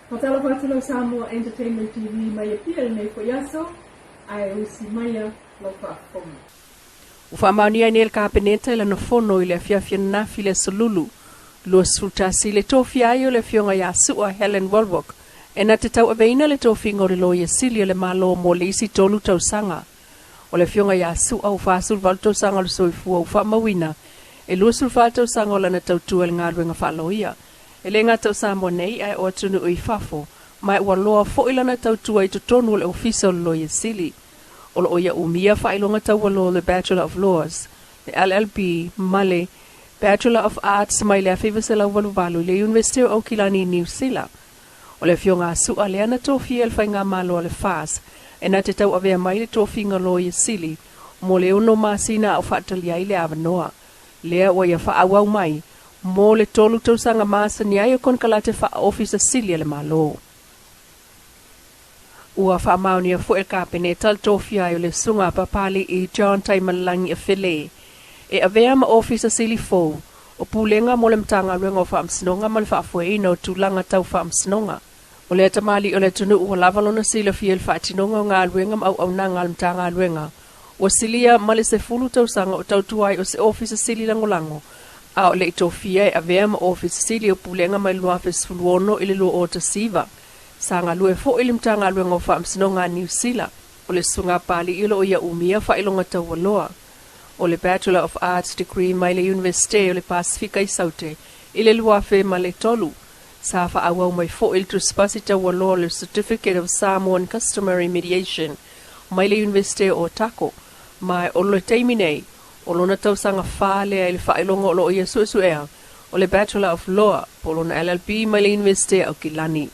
Faatalofa atu lau Samoa Entertainment TV mai Apia i lenei foi aso, ae usi maia lau faafofoga. Ua faamaonia ai nei le Kapeneta i lana fono i le afiafi ananafi i le Aso Lulu 21 le tofia ai o le Afioga ia Su'a Helen Wallwork e na te tauaveina le tofiga o le Loia Sili a le Malo mo le isi tolu tausaga. O le Afioga ia Su'a ua 48 tausaga o le soifua ua faamauina e 24 tausaga o lana tautua i le galuega faaloia. E le gata o Samoa nei ae o atunuu i fafo, ma ua loa foi lana tautua i totonu o le Ofisa o le Loia Sili. O lo o ia umia faailoga taualoa o le Bachelor of Laws, le LLB, ma le Bachelor of Arts mai le 1988 i le Iunivesite o Aukilani i Niu Sila. O le Afioga a Su'a lea na tofia e le Faigamalo a le FAS e na te tauavea mai le tofiga Loia Sili mo le 6 masina a o faatalia ai le avanoa lea ua ia faaauau mai mo le 3 tausaga masani ai o konekarate faaofisa sili a le Malo. Ua faamaonia foi e le Kapeneta le tofia ai o le Susuga a Papali'i John Taimalelagi Afele e avea ma Ofisa Sili fou o Pulega mo le Matagaluega o Faamasinoga ma le Faafoeina o Tulaga Tau Faamasinoga. O lea tamalii o le atunuu ua lava lona silafia i le faatinoga o galuega ma auaunaga a le Matagaluega ua silia ma le 10 tausaga o tautua ai o se Ofisa Sili Lagolago a o le i tofia e avea ma Ofisa Sili o Pulega mai le 2016 i le 2019. Sa galue foi i le Matagaluega o Faamasinoga a Niu Sila. O le Susuga a Papali'i o lo o ia umia faailoga taualoa o le Bachelor of Arts Degree mai le Iunivesite o le Pasefika i Saute i le 2003. Sa faaauau mai foi le tusipasi taualoa o le Certificate of Samoan Customary Mediation mai le Iunivesite o Otago, ma o le taimi nei, o lona tausaga 4 lea i le faailoga o lo o ia suesuea o le Bachelor of Law po o lona LLB mai le Iunivesite o Aukilani.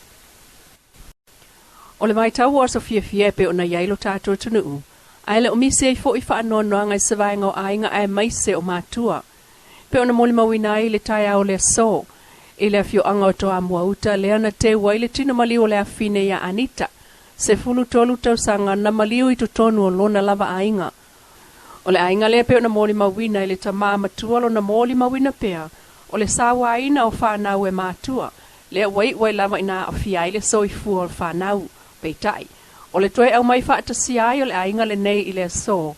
O le vaitau o aso fiafia e pei ona i ai lo tatou atunuu, ae le o misi ai foi faanoanoaga i se vaega o aiga aemaise o matua. Pei ona molimauina ai i le taeao o le aso, i le afioaga o Toamuauta lea na teu ai le tino maliu o le afine iā Anita, 13 tausaga na maliu i totonu o lona lava aiga. O le aiga lea pei ona molimauina i le tamā matua lona molimauina pea o le sauaina o fanau e matua, lea ua iu ai lava ina aafia ai le soifua o le fanau. Peitai, o le toe aumai faatasia ai o le aiga lenei i le aso,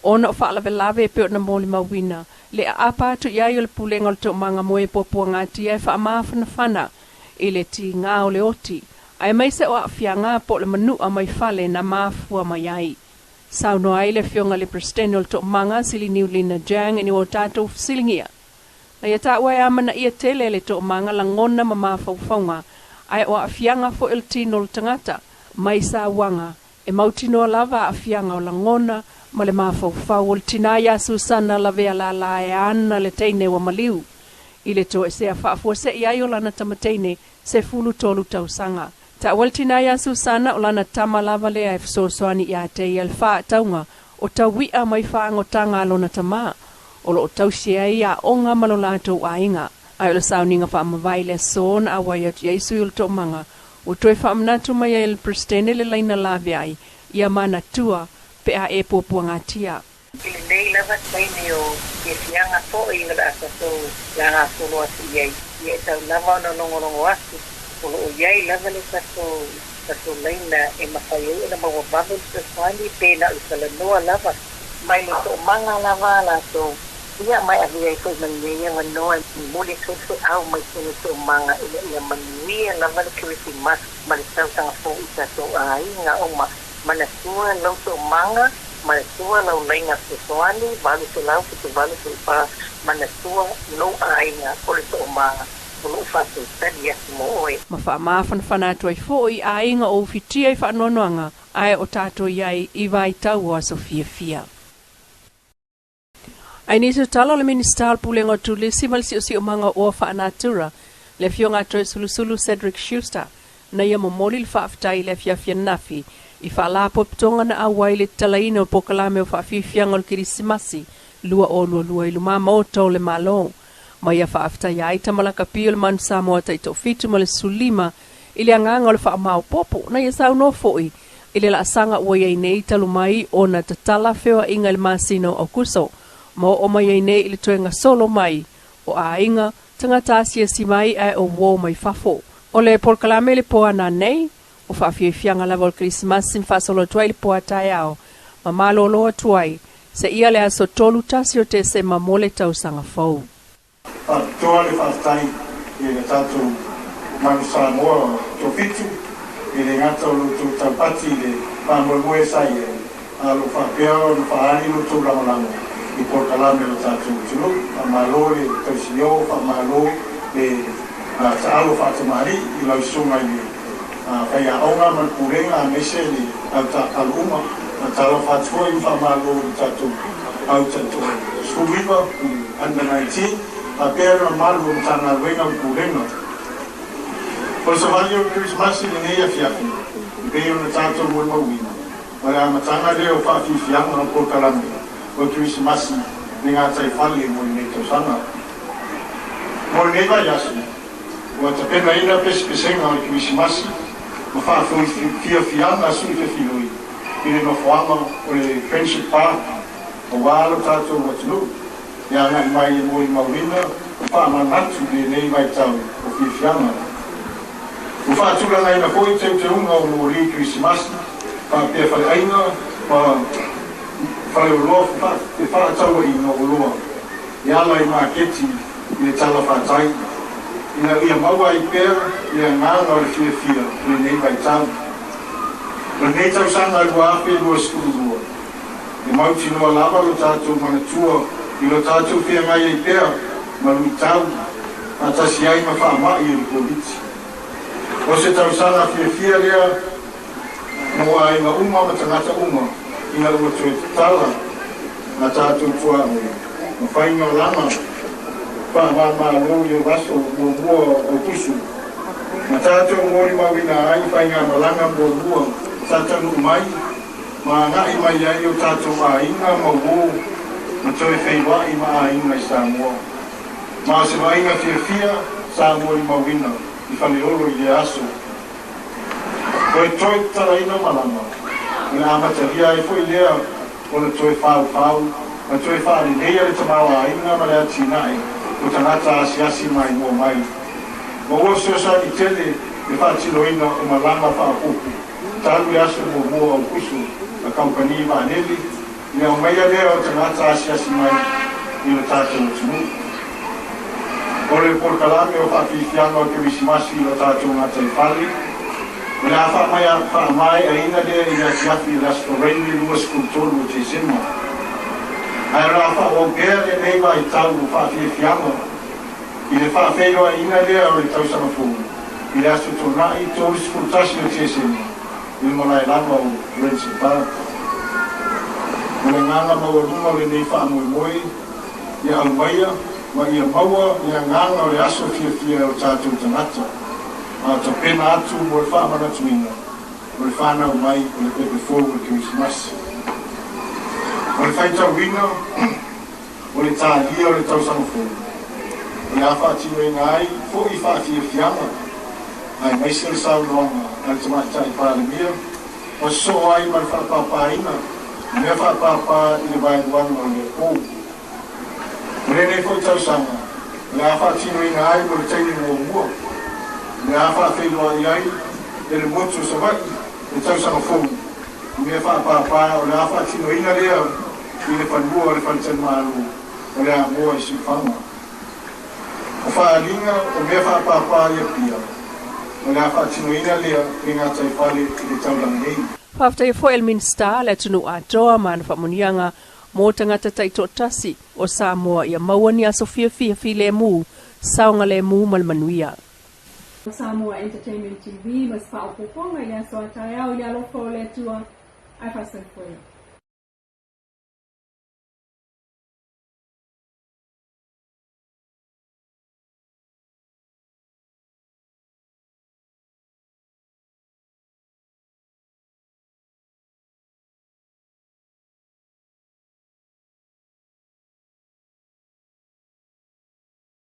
ona o faalavelave e pei ona molimauina le aapa atu i ai o le Pulega o le Toomaga mo e Puapuagatia e faamafanafana i le tiga o le oti, aemaise o aafiaga po o le manua mai fale na mafua mai ai. Saunoa ai le Afioga i le Peresetene o le Toomaga, Siliniu Lina Jang, ina ua tatou fesiligia. Na ia taua e amanaia tele le toomaga lagona ma mafaufauga, ae o aafiaga foi o le tino o le tagata, mai sauaga, e mautinoa lava aafiaga o lagona ma le mafaufau o le tinā iā Susana lavea lala e ana le teine ua maliu i le toesea faafuasei ai o lana tama teine 13 tausaga. Taua le tinā iā Susana o lana tama lava lea e fesoasoani iā te ia le faatauga o taui'a mai faagotaga a lona tamā, o lo o tausi ai aoga ma lo latou aiga. Ae o le sauniga faamavae i le aso na auai atu i ai sui o le toomaga, ua toe faamanatu mai ai e le Peresetene le laina laveai ia manatua pe a e puapuagatia. I lenei lava taimi o fiafiaga foi o le a tatou lagasolo atu i ai, ia e tau lava ona logologo atu o lo o i ai lava le tatou tatou laina e mafai ai ona maua vave le fesoasoani pe na o le talanoa lava mai le toomaga lava a latou, ia ma e avea ai foi ma lenei avanoa e momoli atu ai le feau mai totonu o le toomaga ina ia manuia lava le Kerisimasi ma le tausaga fou i tatou aiga uma. Manatua lau toomaga, manatua lau laina fesoasoani, 800 78 manatua lou aiga o le toomaga o lo o faatalitali atu mo oe. Ma faamafanafana atu ai foi i aiga o ufitia i faanoanoaga ae o tatou i ai i vaitau o aso fiafia. Ae nisi o tala o le Minisita o le Pulega o Turisi ma le Siosiomaga o Oa Faanatura, le Afioga a Toesulusulu Cedric Schuster, na ia momoli le faafetai i le afiafi ananafi i faalapotopotoga na auai i le tatalaina o le polokalame o faafiafiaga o le Kerisimasi 2022 i lumamaota o le Malo. Ma ia faafetaia ai tama lakapi o le Manu Samoa taitoafitu ma le 15 i le agaga o le faamaopoopo na ia saunoa foi i le laasaga ua i ai nei talu mai ona tatala feoaiga i le masina o Aokuso ma oo mai ai nei i le toe gasolo mai o aiga, tagata asiasi mai ae o uo mai fafo. O le polokalame i le po a nanei, o faafiafiaga lava o le Kerisimasi ma faasolo atu ai le po a taeao ma malolo atu ai seia le aso 31 o Tesema mo le tausaga fou. Faapitoa le faafetai i le tatou Manu Samoa Tofitu, e le gata o lo outou taupati i le faamoemoe sa i ai, a o lo o faapea ona faaali lo outou lagolago i polokalame a lo tatou atunuu. Faamalo le tausinio, faamalo le taalo faatamalii i lau susuga i le faiaoga ma le pulega aemaise le au taakalo uma. Faatalofa atu foi ma faamalo i le tatou au taitoa 19 i le Under 19 faapea le mamalu o Matagaluega ma Pulega. O le savali o le Kerisimasi i lenei afiafi, e pei ona tatou molimauina, o le amataga lea o faafiafiaga o polokalame o le Kerisimasi i le gataifale mo lenei tausaga. Mo lenei vaiaso, ua tapenaina pesepesega o le Kerisimasi ma faafiafiaga sui fefiloi i le nofoaga o le Friendship Park aua lo tatou atunuu e agai mai e molimauina ma faamanatu lenei vaitau o fiafiaga. Ua faatulagaina foi teuteuga o moli Kerisimasi faapea faleaiga ma faleoloa fefaatauaiga oloa e ala i maketi i le talafatai ina ia maua ai pea le agaga o le fiafia i lenei vaitau. O lenei tausaga 2022, e mautinoa lava lo tatou manatua i lo tatou feagai ai pea ma luitau faatasi ai ma faamai o le Koviti. O se tausaga fiafia lea mo aiga uma ma tagata uma ina ua toe tatala a tatou tuaoi ma faiga-olaga faava-o-Malo i le aso muamua o Aokuso, ma tatou molimauina ai faigamalaga muamua sa taunuu mai ma agai mai ai o tatou aiga ma uō ma toe feiloai ma aiga i Samoa. Ma o se vaaiga fiafia sa molimauina i Faleolo i lea aso. O le toe tatalaina o malama, o le amatalia ai foi lea ona toe faufau ma toe faaleleia le tamaoaiga ma le atinae o tagata asiasi maimoa mai. Ma ua fesoasoani tele le faatinoina o malaga faaopoopo talu le aso muamua o Aokuso a kamupani vaalele i le aumaia lea o tagata asiasi mai i lo tatou atunuu. O le polokalame o faafiafiaga o Kerisimasi i lo tatou gataifale, o le a faamaeaina lea i le afiafi i le Aso Faraile 23 o Tesema. Ae o le a faaauau pea lenei vaitau o faafiafiaga i le faafeiloaiina lea o le tausaga fou i le Aso Toonai 31 o Tesema i le malae lava o Friendship Park. O le agaga maualuga o lenei faamoemoe ia aumaia ma ia maua le agaga o le aso fiafia o tatou tagata, a o tapena atu mo le faamanatuina o le fanau mai o le pepe fou o le Kerisimasi. O le faitauina o le talia o le tausaga fou, o le a faatinoina ai foi faafiafiaga aemaise le saunoaga a le Tamaitai Palemia ma sosoo ai ma le faapapaina o mea faapapa i le vaeluaga o le apo. O lenei foi tausaga, o le a faatinoina ai mo le taimi muamua, o le a faafeiloai ai e le motu o Savaii le tausaga fou i mea faapapa o le a faatinoina lea i le fanua o le faletalimalo o le Amoa i Siufaga. O faaaliga o mea faapapa i Apia, o le a faatinoina lea i le gataifale i le taulaga nei. Faafetai foi i le Minisita, le atunuu atoa ma ana faamanuiaga mo tagata taitoatasi o Samoa ia maua ni aso fiafia filemu, saogalemu ma le manuia. Samoa Entertainment TV ma se faaopoopoga i le aso a taeao i le alofa o le Atua ae faasoifuaina.